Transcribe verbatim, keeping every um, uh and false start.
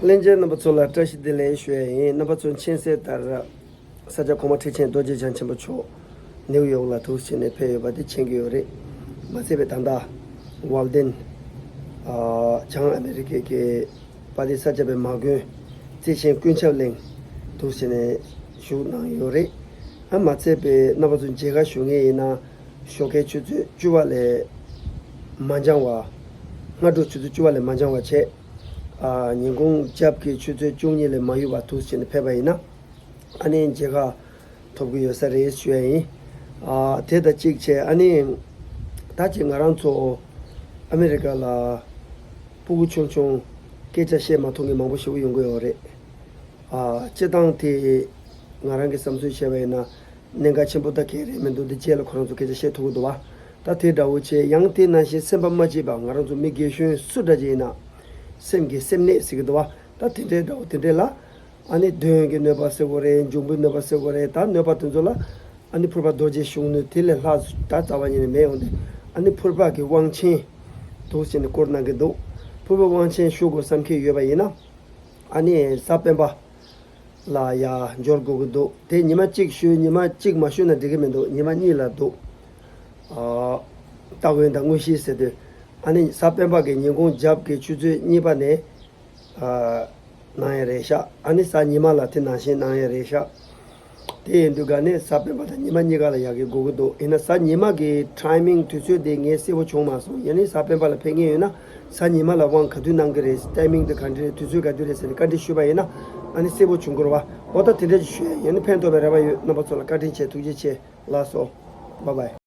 ལྷན་རྒྱས་རྣམ་པ་ཚོ་ལ་བཀྲ་ཤིས་བདེ་ལེགས་ཞུ་ཡ་ཡིན། རྣམ་པ་ཚོ་མཁྱེན་གསལ་ལྟར། ས་སྐྱ་གོང་མ་ཁྲི་ཆེན་རྡོ་རྗེ་འཆང་ཆེན་པོ་མཆོག་ནིའུ་ཡོག་ལ་འདུག་བྱས་ནས་ཕེབས་ཡོད་པ་དེ་མཁྱེན་གྱི་ཡོད་རེད། མ་ཚད་པའི་ད་ལྟ་ཝལ་ཏན་བྱང་ཨ་མེ་རི་ཀའི་གི་པ་ཏི་ས་སྐྱ་པའི་མ་དགོན་བརྩེ་ཆེན་ཀུན་ཁྱབ་གླིང་འདུག་བྱས་ནས་བཞུགས་གནང་ཡོད་རེད། ཨ་མ་ཚད་པའི་རྣམ་པ་ཚོ་མཇལ་ཁ་ཞུ་མཁན་ཡིན་ན། ཞོགས་ཀའི་ཆུ་ཚོད་བཅུ་པ་ལས་མ་འགྱངས་པ། སྔ་དྲོ་ཆུ་ཚོད་བཅུ་པ་ལས་མ་འགྱངས་པ་བྱས། ཨ་ཉིན་གུང་རྒྱབ་ཀྱི་ཆུ་ཚོད་བཅུ་གཉིས་ལས་མ་ཡོལ་བ་འདུག་བྱས་ནས་ཕེབས་པ་ཡིན་ན། ཨ་ནི་མཇལ་ཁ་ཐོབ་ཀྱི་ཡོད་ས་རེད་ཞུ་ཡ་ཡིན། ཨ་དེ་དང་གཅིག་བྱས་ཨ་ནི། ད་ཅིག་ང་རང་ཚོ་ཨ་མེ་རི་ཀ་ལ་ཕྲུ་གུ་ཆུང་ཆུང་སྐད་ཆ་བཤད་མ་ཐུབ་མཁན་མང་པོ་ཞེ་པོ་ཡོང་གི་ཡོད་རེད། ཨ་སྤྱིར་བཏང་དེ་ང་རང་གི་བསམ་ཚུལ་བཤད་པ་ཡིན་ན། གནད་འགག་ཆེན་པོ་ད་གས་རེད་མི་འདུག་དེ་རྗེས་ལ་ཁོ་རང་ཚོ་སྐད་ཆ་བཤད་ཐུབ་ཀྱི་འདུག་བ། ད་དེ་འདྲ་བོ་བྱས་ཡང་དེ་ནང་བཞིན་སེམས་པ་མ་སྐྱིད་པ་ང་རང་ཚོ་མི་རྒན་གཞོན་སུ་འདྲ་ཅིག་ཡིན་ན། སེམས་ཀྱི་སེམས་ནད་ཟེར་གྱི་འདུག་བ། ད་དེ་འདྲའི་འདྲ་བོ་དེ་འདྲས་ལ། ཨ་ནི་གདོན་གྱི་གནོད་པ་ཟེར་དགོས་རེད། འབྱུང་པོའི་གནོད་པ་ཟེར་དགོས་རེད། ད་གནོད་པ་དེ་ཚོ་ལ་ཨ་ནི་ཕུར་པ་རྡོ་རྗེ་གཞུང་ནུས་དེ་ལས་ལྷག་ད་རྩ་བ་ཉིད་ནས་མེད་ཡོང་དུས། ཨ་ནི་ཕུར་པ་གི་དབང་ཆེན་འདུག་ཟེར་ནས་བསྐུར་གནང་གི་འདུག་ཕུར་པ་དབང་ཆེན་ཞུ་དགོས་བསམ་གྱི་ཡོད་པ་ཡིན་ན། ཨ་ནི་གཟའ་སྤེན་པ་ལ་ཡ་འབྱོར་དགོས་ཀྱི་འདུག་དེ་ཉི་མ་གཅིག་ཞུ་ཉི་མ་གཅིག་མ་ཞུས་ན་འགྲིག་གི་མི་འདུག་ཉི་མ་གཉིས་ལ་འདུག་ཨ་སྟ་གོན་དང་དངོས་གཞི་ཟེར་དུས། ཨ་ནི་གཟའ་སྤེན་པ་གི་ཉིན་གུང་རྒྱབ་ཀྱི་ཆུ་ཚོད་གཉིས་པ་ནས་ཨ་གནང་ཡ་རེད་ཤག་ཨ་ནི་གཟའ་ཉི་མ་ལ་དེ་ནང་བཞིན་གནང་ཡ་རེད་ཤག་དེ་ཡིན་དུས་ག་ནས་གཟའ་སྤེན་པ་དང་ཉི་མ་གཉིས་ཀ་ལ་ཡག་གི་དགོས་ཀྱི་འདུག་ཡིན་ན་གཟའ་ཉི་མ་གི་ཊའི་མིང་དུས་ཚོད་དེ་ངས་གསལ་པོ་བྱུང་མ་སོང་། ཡང་ན་གཟའ་སྤེན་པ་ལ་ཕེབས་མཁན་ཡོད་ན་གཟའ་ཉི་མ་ལ་དབང་ག་དུས་གནང་གི་རེད། ཊའི་མིང་དེ་ག་འདྲ་རེད། དུས་ཚོད་ག་དུས་རེད་ཟེར་ནས་བཀའ་འདྲི་ཞུས་པ་ཡིན་ན་ཨ་ནི་གསལ་པོ་བྱུང་གི་རེད་བ། འོ་ད་དེ་འདྲ་ཞིག་ཞུས་ཡ་ཡིན། ཨ་ནི་ཕན་ཐོགས་པའི་རེ་བ་ཡོད། རྣམ་པ་ཚོ་ལ་བཀའ་དྲིན་ཆེ། ཐུགས་རྗེ་ཆེ། ལགས་སོ། བཱའི་བཱའི།